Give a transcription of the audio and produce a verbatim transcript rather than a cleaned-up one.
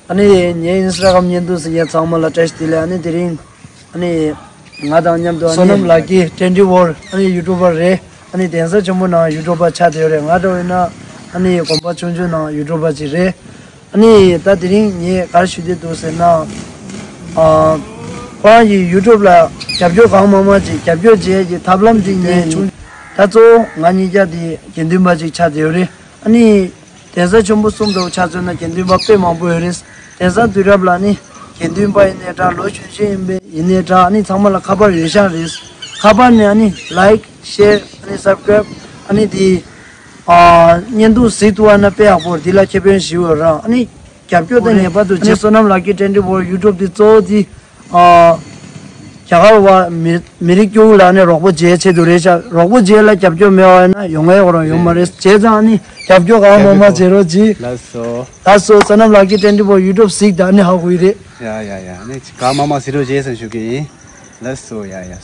ཨ་ནི་ངའི་ཨིན་སི་ཊ་གྷ་རམ་བརྙན་ཐུང་གཟིགས་མཁན་ཚང་མ་ལ་བཀྲ་ཤིས་བདེ་ལེགས། ཨ་ནི་དེ་རིང་ཨ་ནི་ང་དང་མཉམ་དུ་ཨ་ནི་བསོད་ནམས་ལགས་ཀྱིས་ཊི་ཝེན་ཊི་ཕོར་ཨ་ནི་ཡུ་ཊུབ་པར་རེད། ཨ་ནི་གདན་ས་ཆེན་པོ་ནང་ཡུ་ཊུབ་པར་ཆགས་བསྡད་ཡོད་རེད། ང་འདྲ་བོ་ཡིན་ན་ཨ་ནི་དགོན་པ་ཆུང་ཆུང་ནང་ཡུ་ཊུབ་པར་ཅིག་རེད། ཨ་ནི་ད་དེ་རིང་ངས་ག་རེ་ཞུ་འདོད་འདུག་ཟེར་ན། ཨ། ཁོ་རང་གི་ཡུ་ཊུབ་ལ་རྒྱབ་སྐྱོར་གང་མང་མང་ཅིག་རྒྱབ་སྐྱོར་བྱེད་ཀྱི་ཐབས་ལམ་ཅིག་ངས་བྱུང་། ད་གཙོ་བོ་ང་གཉིས་ཀ་དེ་དགེ་འདུན་པ་ཅིག་ཆགས་བསྡད་ཡོད་རེད། ཨ་ནི་གདན་ས་ཆེན་པོ་གསུམ་འདྲ་བོ་ཆ་མཚོན་ན་དགེ་འདུན་པ་དཔེ་མང་པོ་ཡོད་རེད། གདན་ས་དུས་རབས་ལ་ནི་དགེ་འདུན་པ་ཡིན་ནའི་འདྲ། ལོ་གཞོན་གཞོན་ཡིན་པའི་ཡིན་ནའི་འདྲ། ཨ་ནི་ཚང་མ་ལ་ཁ་པར་ཡོད་ཤག་རེད། ཁ་པར་ནས་ཨ་ནི་ལའིཀ་ཤེར་ཨ་ནི་སབ་སི་ཀ་རབ་ཨ་ནི་དེ་ཨ་བརྙན་ཐུང་གཟིགས་ཐུབ་པ་ན་དཔེ་ཡག་པོ་རེད། དེ་ལ་ཁེ་ཕན་ཞེ་པོ་ཡོད་རེད། ཨ་ནི་རྒྱབ་སྐྱོར་དང་ངེས་པར་དུ་བྱེད། བསོད་ནམས་ལགས་ཀྱི་ཊི་ཝེན་ཊི་ཕོར་ཡུ་ཊུབ་དེ་གཙོ་བོ་དེ་ཨ་རྒྱ་གར་བ་མི་མི་རིགས་སྐྱོ་བོ་ལ་ནི་རོགས་པ་བྱེད་ཆེད་དུ་རེད་ཤག་རོགས་པ་བྱེད་ལ་རྒྱབ་སྐྱོར་མེད་པ་ཡིན་ན་ཡོང་ཡ་ཡོང་མ་རེད། བྱས་ཙང་ཨ་ནི་རྒྱབ་སྐྱོར་གང་མང་མང་བྱེད་རོགས་གྱིས། ལགས་སོ། ལགས་སོ། བསོད་ནམས་ལགས་ཀྱི་ཊི་ཝེན་ཊི་ཕོར་ཡུ་ཊུབ་གཟིགས་དང་ཨ་ནི་ཧ་གོ་ཡི་རེད། ཡ་ཡ་ཡ། ཨ་ནི་གང་མང་མང་གཟིགས་རོགས་བྱེད་ཟེར་ཞུ་གི་ཡིན། ལགས་སོ། ཡ་ཡ།